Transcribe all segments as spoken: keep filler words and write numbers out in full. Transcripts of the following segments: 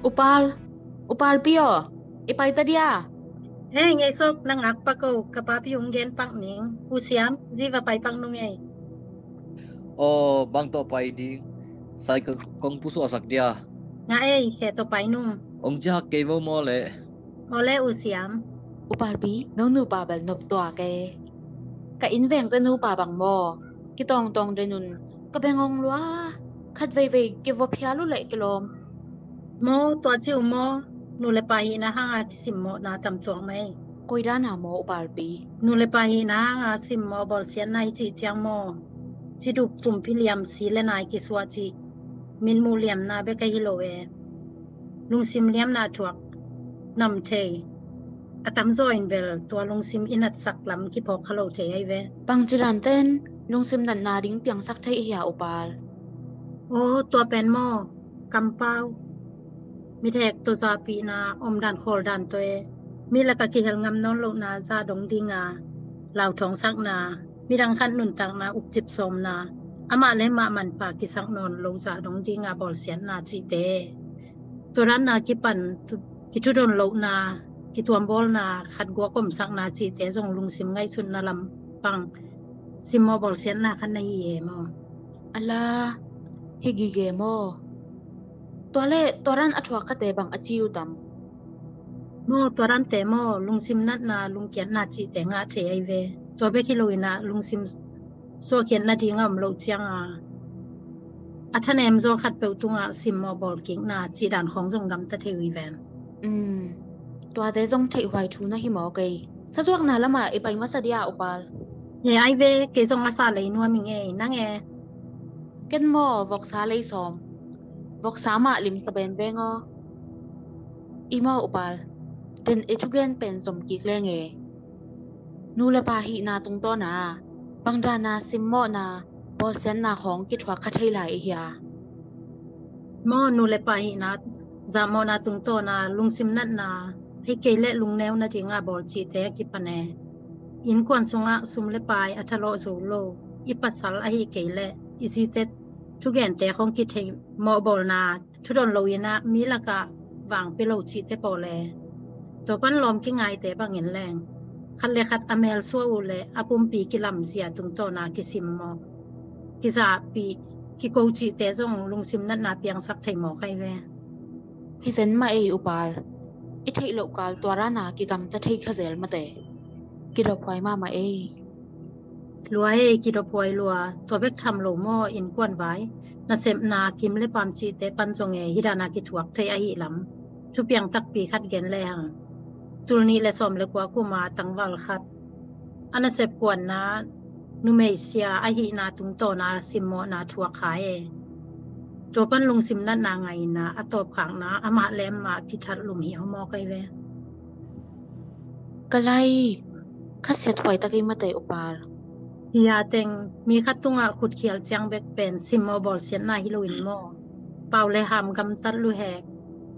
Upal, Upal Pi aw, i pai ta dia? Hei, ngei sok, na ngak pak o, ka papi hong gen pak ning. U Siam, zi va pai pak nung ei. Aw, bang tawh pai ding? Sai ka kong pusuahsak dia. Nga ei, khe tawh pai nung. Ong cihak kei vo maw le? Maw le U Siam. Upal Pi, no nupa bel nop tua kei. Ka inn vengte nupa bang maw, kitawngtawng den un, ka beng ong lua. Khat veivei kivop hial uh leh kilawm. Maw, tua ci uh maw, nu le pa hihna hanga kisimmawhna tamtuak mai. Koi dana maw Upal Pi? Nu le pa hihna hanga simmawh bawlsiatna i cih ciang maw, ciduk pumpi liam si le nai kisuah cih mitmuh liamna bek ahi lo e. Lungsim liamna thuak nam thei a tamzaw in bel tua lungsim i natsak lam kiphawk kha lo thei ahi ve. Bangci danten lungsim natna ding piangsak thei hia Upal? Aw, tua pen maw, kampau, mithek tawh zahpihna, omdan khawldan tawh e, mi laka kihel ngam nawn lohna zah dong dinga lauthawngsakna, midang khat nuntakna ukcip sawmna, amah le mah manpha kisak nawn lo zah dong dinga bawlsiatna cihte, tua danna kipan tu- kithudon lohna, kituambawlna, khat guak omsakna cihte zong lungsim ngaihsutna lampang simmawh bawlsiatna khat na hi e maw? Ala, hi gige maw? Tua le tua dan a thuak khate bang a ci uh tam? Maw, tua dante maw, lungsim natna, lungkiatna cihte ngah thei ahi ve. Tua bek hi lo inah lungsim suahkhiatna dinga om loh cianga a thanem zaw khat peuh tungah simmawh bawlkikna cih dan khawng zong gamta thei uh hi ven. Um, tuate zong theihhuai thu na hi maw kei? Sazuakna lamah i pai masa dia Upal? He ai ve, kei zong a sa lei nuam i ngei, nang e? Ken maw, voksa lei sawm. Voksa mah limsa ben veng aw. I maw Upal, den i thugen pen zom kik leng e. Nu le pa hihna tungtawna bangdana simmawhna bawlsiatna khawng kithuak kha thei lai i hia? Maw, nu le pa hihna zahmawhna tungtawna lungsim natna, hi kei le lungneu nadinga bawl cihte a kipan e. Innkuan sungah sum le pai a thalawh zo lo, i pasal ahi kei le i zite thugente khawng kitheih mawh bawlna, thudon lo inah mi lakah vangpia lo cihte pawl e. Tua pan lawm kingaite bangin leng khat le khat a mel suah uh le a pumpi kilamzia tungtawna kisimmawh, kizahpih, kiko cihte zong lungsim natna piangsak thei mawk ahi ve. Hi zen mah ei Upal, i theih loh kal tua dana kigamta thei kha zel mate. Kidophuai mahmah ei. Lua ei, kidophuai lua. Tua bek tham lo maw, innkuan vai, nasepna, kim le pam cihte pan zong e, hi dana kithuak thei ahih lam thupiang takpi khat gen lehang, tul nih le sawm le kua kuma tangval khat a nasep kuanna numei sia ahihna tungtawna simmawhna thuak kha e. Tua pan lungsim natna ngaina a tawpkhakna amah le amah kithat lum hi aw mawk ahi ve. Ka lai, khasiat huai tak ei mate Upal. Hi a teng mi khat tungah khutkhial ciang bek pen simmawh bawlsiatna hi loin maw, pau le ham gamtat luhek,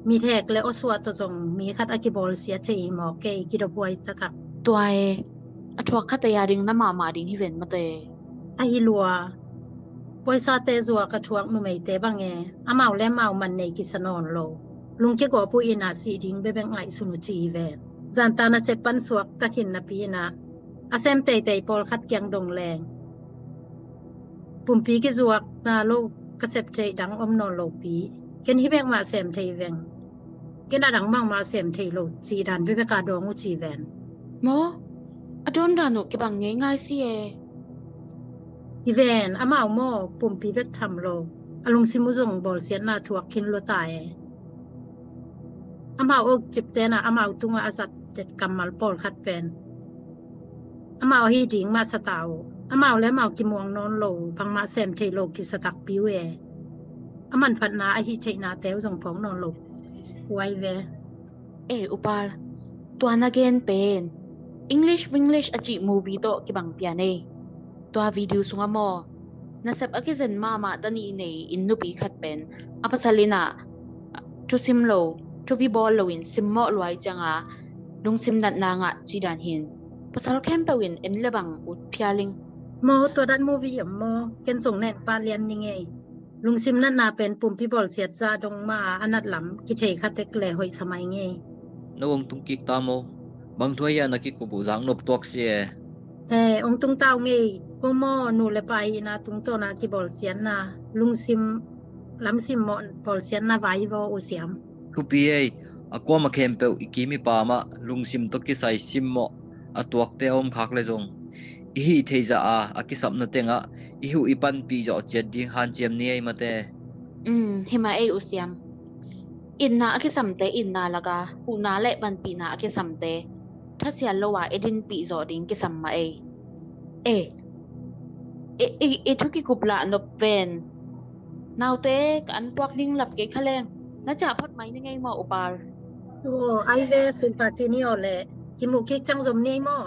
mithek le awsuah tawh zong mi khat a kibawlsia thei hi mawk ei, kidophuai takah. Tua e, a thuak khat ei a ding na mahmah ding hi ven mate. Ahi lua. Poisate zuak a thuak numeite bang e, amau le amau man nei kisa nawn lo, lungkia gawp uh inah sih ding bebek ngaihsun uh ci hi ven. Zanta nasep pan suak takhin napi inah a sem teitei pawlkhat kiang dong leng, pumpi kizuakna lo ka sep theih dang om nawn lopi, ken hi bek mah sem thei veng, ken a dang bangmah sem thei lo cih dan bebek a dawng uh ci ven. Maw, a dawn dan uh kibang ngeingai si e. Hi ven, amau maw, pumpi bek tham lo, a lungsim uh zong bawlsiatna thuak khin lua ta e. Amau awkcip tenah amau tungah a zat det kammal pawlkhat pen amau ahi ding mah sa ta uh. Amau le amau kimuang nawn lo, bangmah sem thei lo kisa takpi uh e. A manphatna ahi theihnate uh zong phawk nawn lo uh ahi ve. E Upal, tua na gen pen English Winglish a cih movie tawh kibang pian ei. Tua video sungah maw, nasep a kizen mahmah ta nih nei inn nupi khat pen a pasal inah thusim lo, thupi bawl loin simmawh luai cianga lungsim natna ngah cih dan hin, pasal khempeuh in en le bang ut phial ing. Maw, tua dan movie om maw, ken zong nen pah lian ning ei. Lungsim natna pen pumpi bawlsiat zah dong mah a, a nat lam kithei kha tek le hoih sa mai ngei. Na ong tung kik ta maw? Bang thu ahi a na kikup uh zak nop tuak si e. He, ong tung tau ngei. Ko maw, nu le pa hihna tungtawna kibawlsiatna, lungsim lamsim mawh bawlsiatna vai hi vaw, U Siam. Thupi ei, a kuama khempeuh i kim i pam ah lungsim tawh kisai simmawh a tuakte a om khak le zong, i hih theih zah a a kisapna tengah i huh i panpih zawh ciat ding hanciam ni ei mate. Um, hi mah ei, U Siam. Itna a kisamte itna laka huhna le panpihna a kisamte thasial lo a i dinpih zawh ding kisam mah ei. E, i, i, i thu kikup lah nop ven. Naute, ka an puak ding lap kei kha leng na ciah phot mai ni ngei maw, U Pal? Aw, ai ve, sulpa ci ni aw le. Kimuh kik ciang zom ni ei maw?